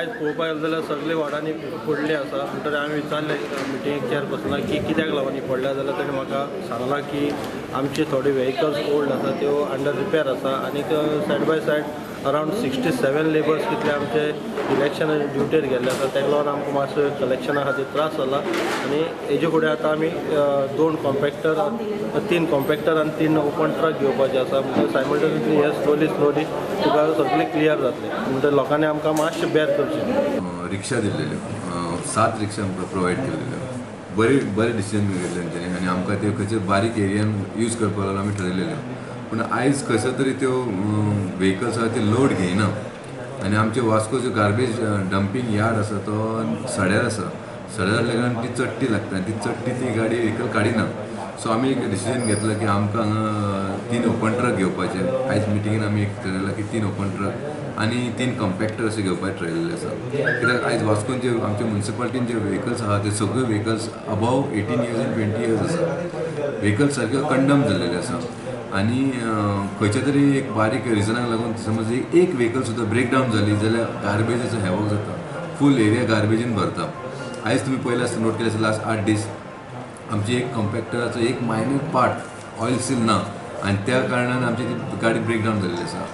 आयज पळोवपाक गेले जाल्यार सगळे वार्डांनी पडले आसा. म्हणटकीर हांवें विचारलें मिटिंगेक चेअरपर्सनाक की कित्याक लागून ही पडल्या, जाल्यार ताणें म्हाका सांगलां की आमचे थोडे व्हेकल्स ओल्ड आसा, त्यो अंडर रिपेर आसा आनीक side by side around 67 labours कितले आमचे इलेक्शन ड्युटेर गेल्ले आसा. ताका लागून आमकां मातसो कलेक्शना खातीर त्रास जाला आनी हेजे फुडें आतां आमी 2 कॉम्पॅक्टर, 3 कॉम्पॅक्टर आनी 3 ओपन ट्रक घेवपाचे आसा. म्हणजे सायमल्टेनियसली हे स्लोली स्लोली तुका सगळें क्लियर जातलें. म्हणटकीर लोकांनी आमकां मातशें बेर करचें. रिक्षा दिल्लेल्यो, 7 रिक्षा आमकां प्रोवायड केल्लेल्यो. बरी बरें डिसिजन घेतलें तेंच्यांनी आनी आमकां त्यो खंयच्या बारीक एरियान यूज करपाक लागून आमी ठरयलेल्यो. पूण आयज खंयसर तरी त्यो व्हेकल्स आहा ते लोड घेयना आनी आमचे वास्को जो गार्बेज डंपींग यार्ड आसा तो सड्यार आसा. सड्यार आसल्या कारणान ती चडटी लागता आनी ती चडटी ती गाडी व्हेकल काडिना. सो आमी एक डिसिजन घेतला की आमकां हांगा 3 ओपन ट्रक घेवपाचे. आयज मिटिंगेन आमी एक ठरयलां की 3 ओपन ट्रक आनी 3 कॉम्पॅक्टर अशें घेवपाचें ठरयलेलें आसा. कित्याक आयज वास्कोन जे आमचे मुन्सिपालिटीन जे व्हेकल्स आहा ते सगळे व्हेकल्स अबाव 18 इयर्स आनी 20 इयर्स आसा. व्हेकल्स सारके कंडम जाल्लेले आसा आनी खंयच्या तरी एक बारीक रिजनाक लागून समज एक व्हेकल सुद्दां ब्रेकडावन जाली जाल्यार गार्बेजाचो हॅवॉक जाता, फूल एरिया गार्बेजीन भरता. आयज तुमी पयलें आसतना नोट केलें आसता लास्ट 8 दीस आमची एक कॉम्पॅक्टराचो एक मायनर पार्ट ऑयल सील ना आनी त्या कारणान आमची ती गाडी ब्रेकडावन जाल्ली आसा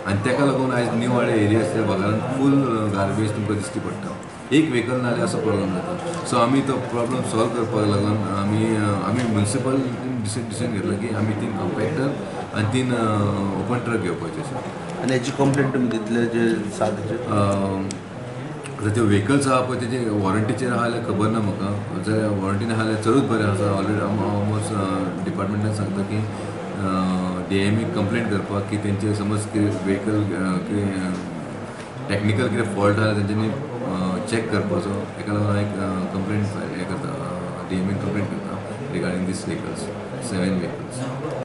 आनी ताका लागून आयज निवाडे एरिया आसल्या भागान फूल गार्बेज तुमकां दिश्टी पडटा. एक व्हेकल नाल्यार असो प्रॉब्लम जाता. सो आमी तो प्रॉब्लम सॉल्व करपाक लागून आमी आमी मुन्सिपल डिसिजन घेतला की आमी 3 कॉम्पॅक्टर आनी 3 ओपन ट्रक घेवपाचे आसा. आनी हेची कंप्लेंट तुमी दितले जे 7? आतां त्यो व्हेकल्स आहा पळय तेजे वॉरंटीचेर आहा जाल्यार खबर ना म्हाका. जर वॉरंटी ना जाल्यार चडूच बरें आसा. ऑलरेडी हांव ऑलमोस्ट डिपार्टमेंटान सांगता की डीएमए कंप्लेंट करपाक की तेंचे समज कितें व्हेकल कितें टॅक्निकल कितें फॉल्ट आहा तेंच्यांनी चॅक करपाचो. तेका लागून हांव एक कंप्लेंट हें करता, डीएमए कंप्लेंट करता रिगार्डींग these vehicles, 7 vehicles.